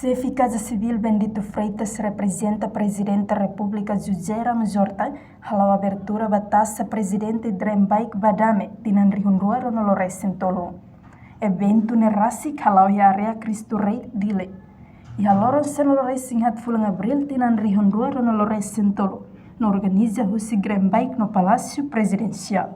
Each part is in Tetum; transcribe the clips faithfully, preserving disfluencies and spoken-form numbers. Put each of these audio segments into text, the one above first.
Xefe Kaza Sivíl Bendito Freitas reprezenta Prezidente Repúblika José Ramos Horta hala'o abertura ba taxa Prezidente Dream Bike ba Dame tinan rihun rua ruanulu resin tolu. Eventu ne'e rasik hala'o iha área Cristo Rei, Dili, iha loron sanulu resin haat fulan Abríl tinan rihun rua ruanulu resin tolu, no organiza husi Dream Bike no Palásiu Prezidensiál.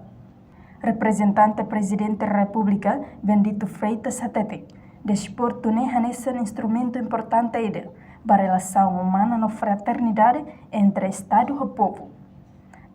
Reprezentante Prezidente Repúblika, Bendito Freitas, hateten, desportu ne'e hanesan instrumentu importante ida ba relasaun umana no fraternidade entre Estadu ho povu.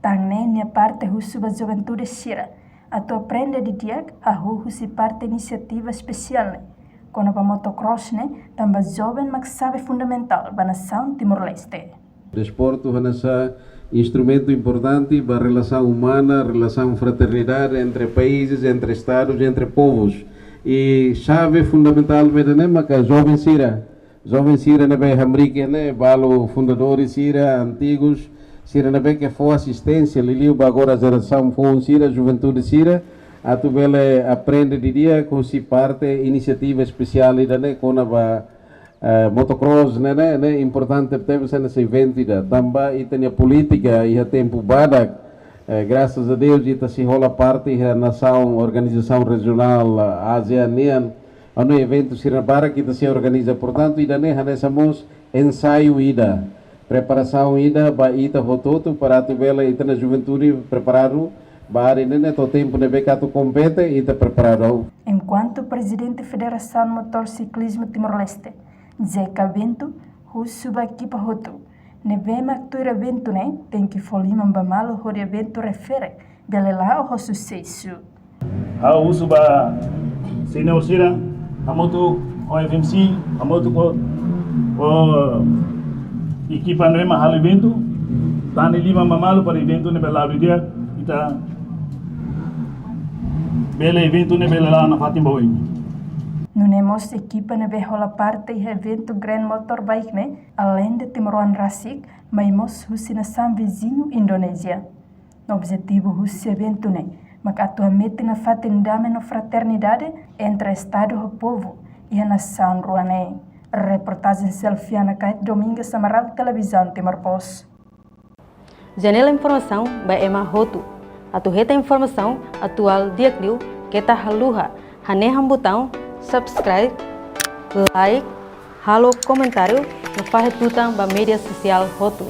Tan ne'e nia parte husu ba juventude sira atu aprende didi'ak hahú husi parte inisiativa espesiál ne'e kona-ba motocross ne'e, tanba joven mak xave fundamentál ba nasaun Timor-Leste. Desportu hanesan instrumentu importante ba relasaun umana, relasaun fraternidade entre países, entre estadus, entre povus. I xave fundamentál ba ida-ne'e maka joven sira. Joven sira ne'ebé hamriik iha ne'e, balu fundadores sira, antigus, sira ne'ebé ke fó asisténsia, liuliu ba agora jerasaun foun sira, juventude sira, atu bele aprende didi'ak husi parte inisiativa espesiál ida-ne'e kona-ba eh, motocross ne'e, ne'e, ne'e importante tebes hanesan eventu ida. Tanba ita-nia polítika iha tempu badak, eh, grasas a Deus, ita sei hola parte iha nasaun, organizasaun rejionál, eh, ASEAN nian, anu eventu sira barak ita sei organiza. Portantu, ida-ne'e hanesan mós ensaiu ida, preparasaun ida ba ita hotu-hotu para atu bele ita-nia juventude preparadu ba área ne'e, ne'e to'o tempu ne'ebé ke atu kompete ita preparadu. Enkuantu Prezidente Federasaun Motor Siklizmu Timor-Leste, Zeca Bento, husu ba ekipa hotu ne'ebé mak tuir eventu ne'e, tenke fó liman ba malu hodi eventu refere bele la'o ho susesu. Ha'u husu ba senior sira, hamutuk ho F M C, hamutuk ho, ho ekipa ne'ebé mak halo eventu, tane liman ba malu para eventu ne'e bele la'o didi'ak, ita bele eventu ne'e bele la'o nafatin ba oin. Nune'e mós ekipa ne'ebé hola parte iha eventu Grand Motorbike ne'e, aleinde timoroan rasik, mai mós husi nasaun viziñu Indonézia. Objetivu husi eventu ne'e mak atu hametin nafatin dame no fraternidade entre Estadu ho povu iha nasaun rua ne'e. Reportajen Selfiana Kait, Domingas Amaral, Televizaun Timor Post. Janela informasaun ba ema hotu. Atu hetan informasaun atuál di'ak liu, keta haluha hanehan butaun subscribe, like, halo komentáriu no fahe tutan ba média sosiál hotu.